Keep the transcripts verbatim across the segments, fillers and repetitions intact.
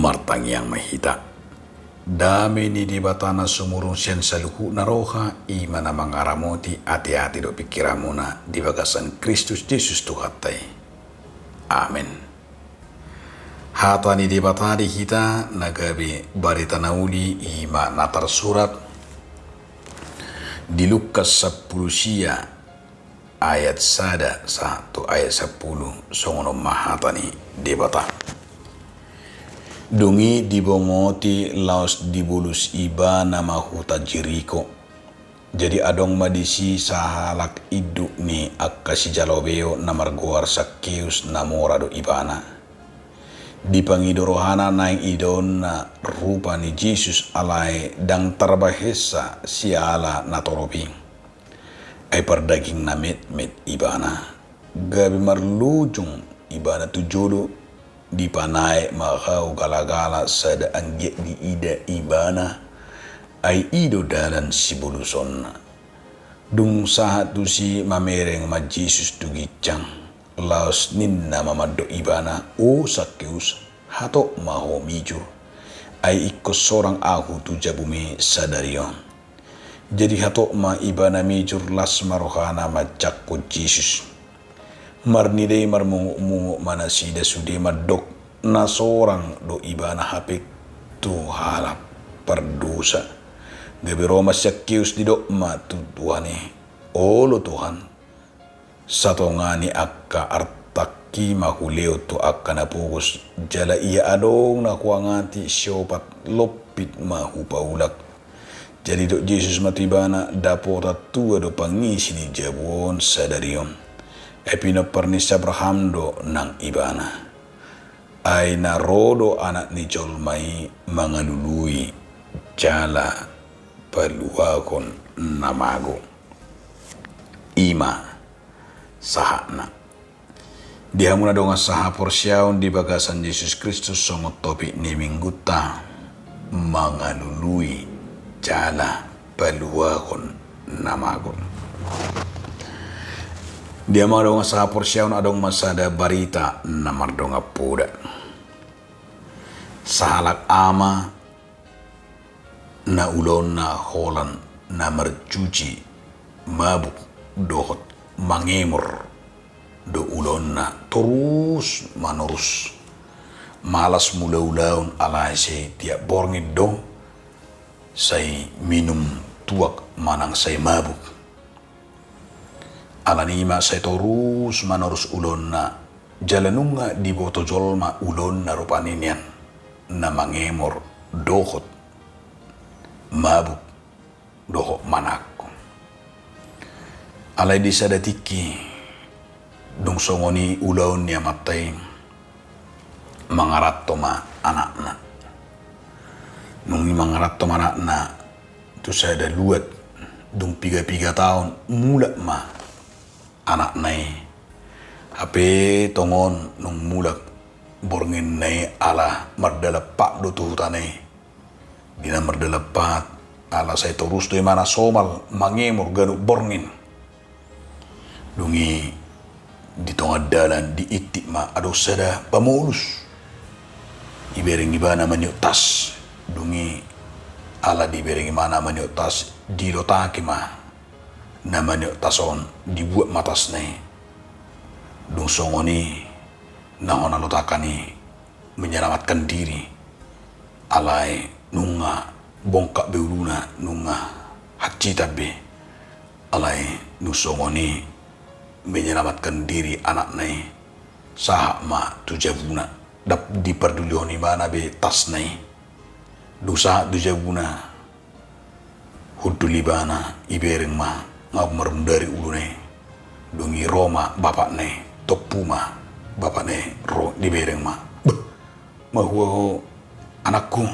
Martangiang ma hita. Dame ni Debata na sumurung sian saluhutna roha, i ma na mangaramoti ateate dohot pingkiranmuna di bagasan Kristus Jesus Tuhanta i. Amen. Hata ni Debata di hita na gabe barita na uli, i ma na tarsurat di Lukas sampulu sia ayat sada sahat tu ayat sampulu. Songon on ma hata ni Debata. Dung i dibongoti laos dibolus ibana ma huta Jeriko. Jadi adong ma disi sahalak induk ni angka sijalo beo na margoar Sakkeus, na mora do ibana. Dipangido rohana naeng idaonna rupa ni Jesus, alai ndang tarbahensa siala na torop i. Ai pardaging na metmet ibana. Gabe marlunjung ibana tu jolo, dipanaek ma hau galagala sada anggiat diida ibana, ai i do dalan sibolusonna. Dung sahat tusi mamereng ma Jesus tu ginjang, laos ninna ma mandok ibana, "O Sakkeus, hatop ma ho mijur, ai ingkon sorang ahu tu jabum i sadari on." Jadi hatop ma ibana mijur, las ma rohana manjangkon Jesus. Marnida i marmungutmungut ma nasida sude mandok na sorang do ibana hape tu halak pardosa. Gabe ro ma si Sakkeus, didok ma tu Tuhan i, "Olo Tuhan, satonga ni angka artangki ma hulehon tu angka na pogos, jala ia adong na huangati siopat lompit ma hupaulak." Jadi didok Jesus ma tu ibana, "Dapotan tua do pangisi ni jabu on sadari on. Ai pinompar ni si Abraham do nang ibana. Ai na ro do Anak ni jolma i mangalului jala paluahon na mago." I ma sahatna. Di hamu na dongan sahaporseaon di bagasan Jesus Kristus, songon topik ni minggunta, mangalului jala paluahon na mago. Di hamu na dongan sahaporseaon, adong ma sada barita na mardongan poda. Sahalak ama na ulaonna holan na marjuji, mabuk dohot mangemor do ulaonna torus manorus. Malas mula ulaon, alai sai tiap borngin do sai minum tuak manang sai mabuk. Alani i ma sai torus manorus ulaonna, jala nunga diboto jolma ulaonna rupani nian na mangemor dohot mabuk dohot manangko. Alai di sada tingki, dung songon i ulaon ni amanta i, mangaranto ma anakna. Dung i mangaranto ma anakna tu sada luat, dung piga-piga taon mulak ma anakna i. Hape tongon dung mulak bornginna i, ala mardalan pat do tu hutana i. Di na mardalan pat, ala sai torus do imana somal mangemor ganup borngin. Dung i di tonga dalan diintip ma adong sada pamolus. Dibereng ibana maniop tas. Dung i ala dibereng ibana maniop tas, dilotaki ma na maniop tas on, dibuat ma tasna i. Dung songon i na hona lotakan i menyelamatkan diri. Alai nunga bongkak be uluna, nunga hansitan be. Alai dung songon i menyelamatkan diri anakna i, sahat ma tu jabuna. Ndang dipardulihon ibana be tasna i. Dung sahat tu jabuna, hundul ibana, ibereng ma nga marundari uluna i. Dung i ro ma bapakna i, tompu ma bapakna i, ro dibereng ma. "Bah, mahua ho anakku?"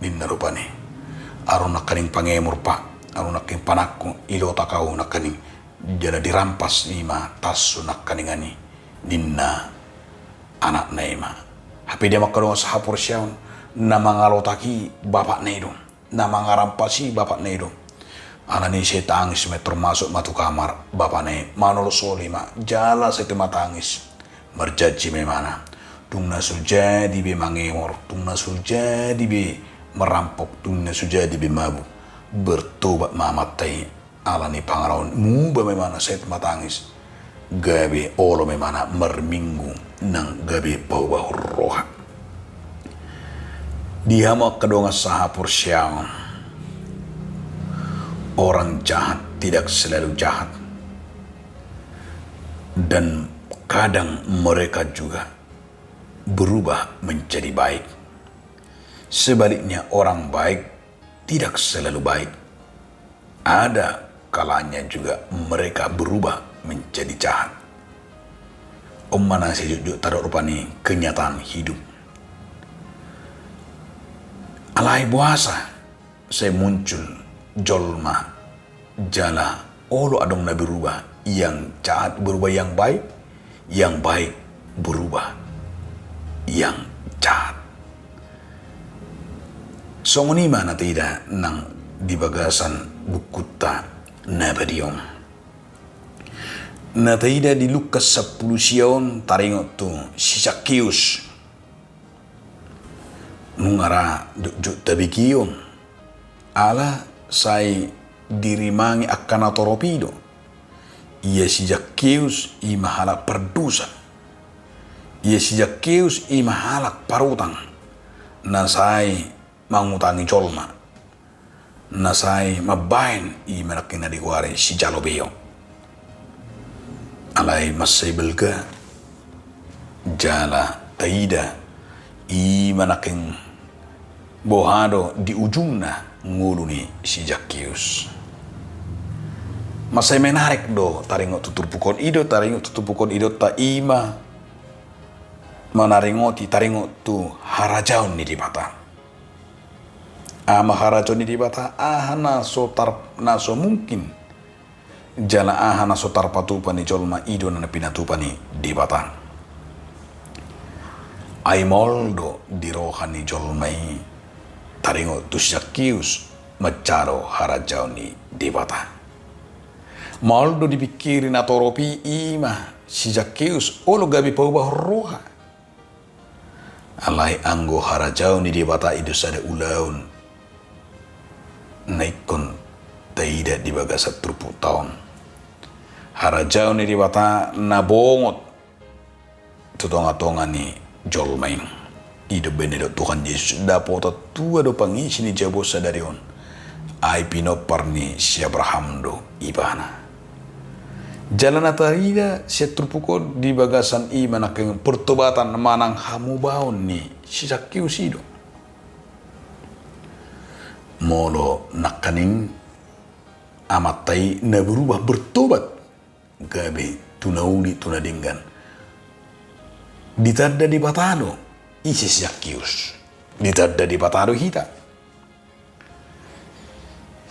ninna rupani. "Adong nangkaning pangemor, Pak, adong nangkaning panangko, ilotak ahu nangkaning, jala dirampas i ma tas nangkaningan i," ninna anakna i ma. Hape di hamu angka dongan sahaporseaon, na mangalotak i bapakna i do. Na mangarampas i bapakna i do. Alani i sai tangis ma i, termasuk ma tu kamar bapakna i, manolosoli ma, jala sai tu ma tangis. Marjanji ma imana, Tung na so jadi be mangemor, tung na so jadi be marampok, tung na so jadi be mabuk. Bertobat ma amanta i, ala ni pangalaon, muba ma ibana saut matangis. Gabe olo ma ibana marminggu nang gabe paubahon roha. Di hamu angka dongan sahaporseaon, orang jahat tidak selalu jahat. Dan kadang mereka juga berubah menjadi baik. Sebaliknya, orang baik tidak selalu baik. Ada kalanya juga mereka berubah menjadi jahat. On ma na sai jotjot tadok rupani kenyataan hidup. Alai boasa sai muncul jolma jala olo adong na berubah, yang jahat berubah yang baik, yang baik berubah yang jahat. Songon i ma na taida nang di bagasan bukunta na badia on. Na taida di Lukas sampulu sia on taringot tu si Zakkeus. Nunga ra jotjot tabege on, ala sai dirimangi angka natorop i do. Ia si Zakkeus i ma halak pardosa. Ia si Zakkeus i ma halak parutang, na sai mangutangi jolma, na sai mambahen i ma nangkin na digoari sijalo beo. Alai mansai balga jala taida i ma nangkin boha do di ujungna ngolu ni si Zakkeus. Mansai menarik do taringot tu turpuk on i do, taringot tu turpuk on i do ta i ma manaringoti taringot tu harajaon ni Debata. Aha ma harajaon ni Debata, aha na so tar-, na so mungkin, jala aha na so tarpatupa ni jolma i do na pinatupa ni Debata. Ai maol do di roha ni jolma i taringot tu si Zakkeus manjalo harajaon ni Debata. Maol do dipingkiri natorop i, i ma si Zakkeus olo gabe paubahon roha. Alai anggo harajaon ni Debata i do sada ulaon na ingkon taida di bagasan turpukta on. Harajaon ni Debata na bongot tu tongatonga ni jolma i. I do umbahen na didok Tuhan Jesus, dapotan tua do pangisi ni jabu on sadari on, ai pinompar ni si Abraham do ibana. Jala na taida sian turpuk on di bagasan i ma nangkin pertobatan manang hamubaon ni si Zakkeus i do. Molo nangkaning amanta i na berubah, bertobat, gabe tu na uli, tu na denggan, ditanda Debata do ise si Zakkeus. Ditanda Debata do hita.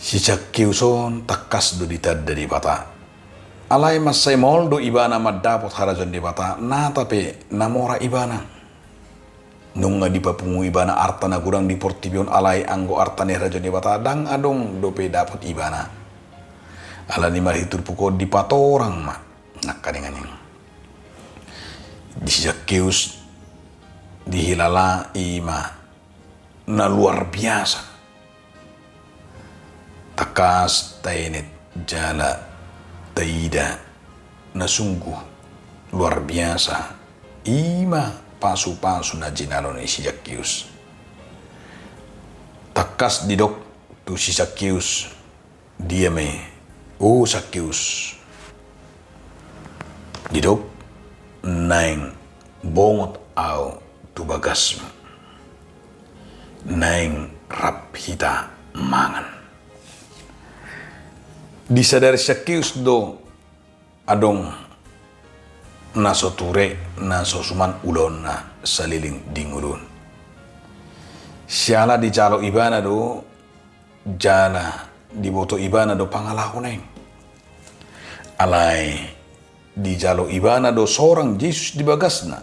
Si Zakkeus on tangkas do ditanda Debata. Alai mansai maol do ibana mandapot harajaon Debata, nata pe na mora ibana. Nunga dipapungu ibana arta na godang di portibi on, alai anggo arta ni harajaon Debata ndang adong dope dapot ibana. Alani marhite turpuk on dipatorang ma nangkaning i. Di si Zakkeus dihilala i ma na luar biasa. Tangkas taenet jala taida na sungguh luar biasa i ma pasupasu na jinalo ni si Zakkeus. Tangkas didok tu si Zakkeus, dia ma i, o Zakkeus. Didok, naeng bongot ahu tu bagasmu. Naeng rap hita mangan. Disadari Zakkeus do adong na so ture, na so suman ulaonna saleleng di ngolu on. Siala dijalo ibana do, jala diboto ibana do pangalaho na i. Alai dijalo ibana do sorang Jesus di bagasna.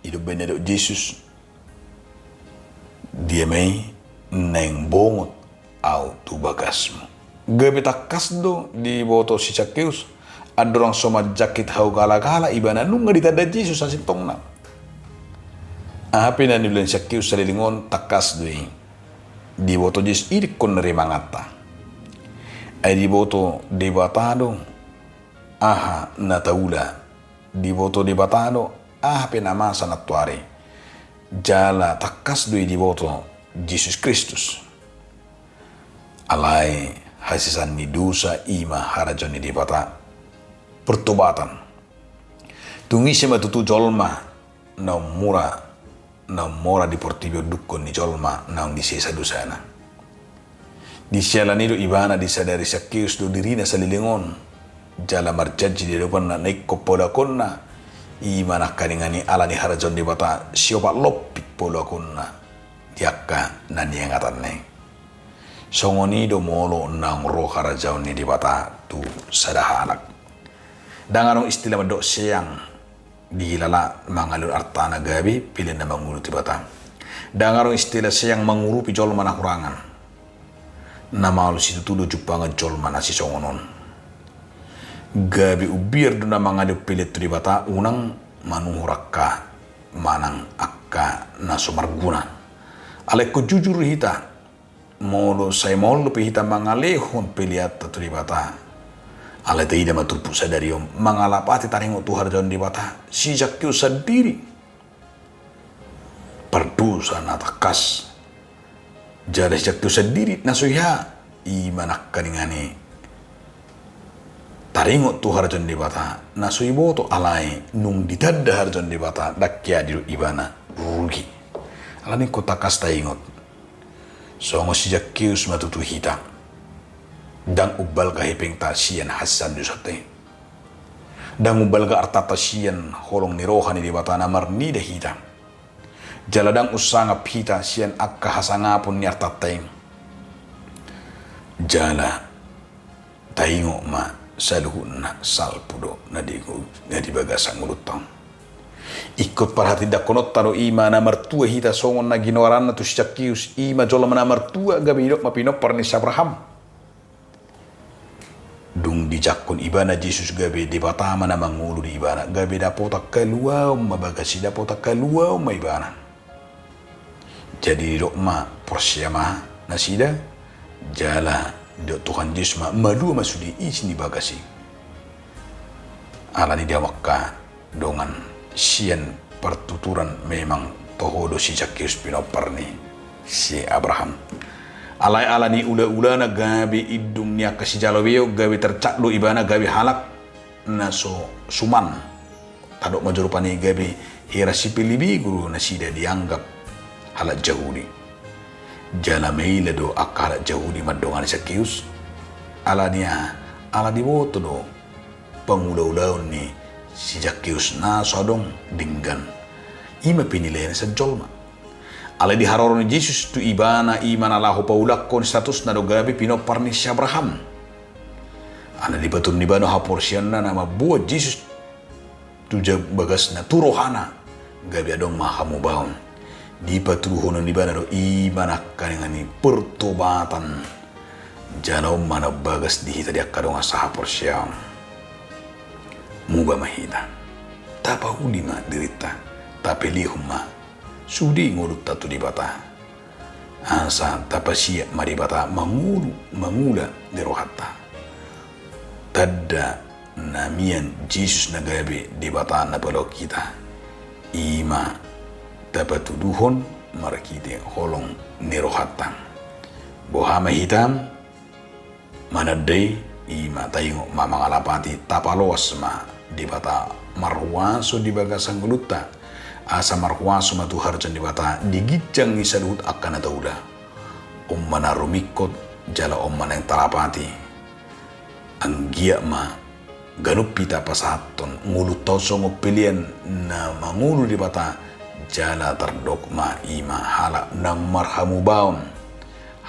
I do umbahen na didok Jesus, dia ma i, naeng bongot ahu tu bagasmu. Gabe tangkas do diboto si Zakkeus, andorang so manjangkit hau galagala ibana nunga ditanda Jesus asintongna. Aha pe na niula ni Sakeus saleleng on tangkas do i diboto Jesus i dingkon na rimanganta. Ai diboto Debata do aha na taula, diboto Debata do aha pe na masa nantoari. Jala tangkas do i diboto Jesus Kristus. Alai hasesaan ni dosa i ma harajaon ni Debata. Pertobatan. Tung ise ma tutu jolma naung mura, naung mora di portibi on dungkon ni jolma naung disesa dosana. Di siala ni i do ibana disadari Sakeus do dirina saleleng on, jala marjanji di adopanna na ingkon paulakhonna, i ma nangkaningan i ala ni harajaon Debata siopat lompit paulakhonna di angka na niangatanna i. Songon i do molo naung ro harajaon ni Debata tu sada halak. Ndang adong istilah mandok seang dihilala mangalehon artana gabe pelean na mangolu tu Debata. Ndang adong istilah seang mangurupi jolma na hurangan. Na maol situtu do jumpangan jolma na sisongon on. Gabe umbiar do na mangalehon pelean tu Debata unang manuhor angka manang angka na so marguna. Alai ingkon jujur hita, molo sai maol dope hita mangalehon peleanta tu Debata. Alai taida ma turpuk sadari on mangalapati taringot tu harajaon Debata, si Sakeus sandiri pardosa na tangkas. Jala si Sakeus sandiri na so hea, i ma nangkaningan i taringot tu harajaon Debata na so iboto, alai nung ditanda harajaon Debata ndang jadi do ibana rugi. Alani ingkon tangkas taingot. Songon si Sakeus ma tutu hita. Ndang umbalga hepengta sian hasesaan dosanta i. Ndang umbalga artanta sian holong ni roha ni Debata na marnida hita. Jala ndang umsangap hita sian angka hasangapon ni artanta i. Jala taingot ma saluhutna salpu do na di, na di bagasan ngolunta on. Ingkon parhatindangkononta do i ma na martua hita songon na ginoaranna tu si Sakeus, i ma jolma na martua gabe didok ma pinompar ni si Abraham. Dung dijangkon ibana Jesus gabe Debata ma na mangolu di ibana, gabe dapotan haluaon ma bagas i, dapotan haluaon ma ibana. Jadi didok ma porsea ma nasida, jala didok Tuhan Jesus ma malua ma sude isi ni bagas i. Alani dia maka dongan sian partuturan memang toho do si Sakeus pinompar ni si Abraham. Alai alani ulaulana gabe indung ni angka sijalo beok, gabe tercak do ibana gabe halak na so suman. Tadok ma jolo pani gabe hera sipelebegu do nasida dianggap halak Jahudi. Jala maila do angka halak Jahudi mandongani Sakeus. Alani aha? Ala diboto do pangulaulaon ni si Sakeus na so adong denggan. I ma penilaian sian jolma. Alai di haroro ni Jesus tu ibana i ma na laho paulakhon statusna do gabe pinompar ni si Abraham. Alai dipatuduhon ibana haporseaonna na mamboan Jesus tu ja-, bagasna tu rohana gabe adong ma hamubaon. Dipatuduhon ibana do i ma nangkaningan i pertobatan. Jala on ma na bagas di hita di angka dongan sahaporseaon. Muba ma hita. Tapauli ma dirinta. Tapelehon ma sude ngolunta tu Debata. Asa tapasiat ma Debata mangolu, mangula di rohanta. Tanda na mian Jesus na gabe Debata na paluahon hita. I ma tapatuduhon marhite holong ni rohanta. Boha ma hita mananda i, i ma taingot ma mangalapati, tapaloas ma Debata marhuaso di bagasan ngolunta, asa marhuaso ma tu harajaon Debata di ginjang ni saluhut angka na taula. On ma na rumingkot jala on ma naeng talapati. Anggiat ma ganup hita pasahathon ngolunta on songon pelean na mangolu Debata jala tardok ma i ma halak naung marhamubaon.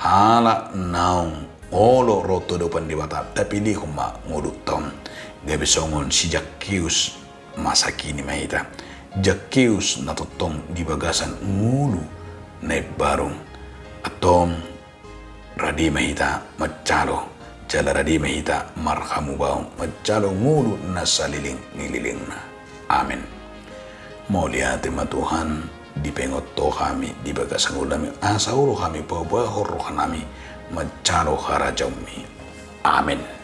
Halak naung olo ro tu adopan Debata, tapelehon ma ngolunta on. Gabe songon si Sakeus masa kini ma hita. Sakeus na tongtong di bagasan ngolu na imbaru. Antong rade ma hita manjalo, jala rade ma hita marhamubaon manjalo ngolu na saleleng ni lelengna. Amen. Mauliate ma Tuhan, Dipaingot Ho hami di bagasan ulaonmi, asa olo hami paboahon rohanami manjalo harajaonmi. Amen.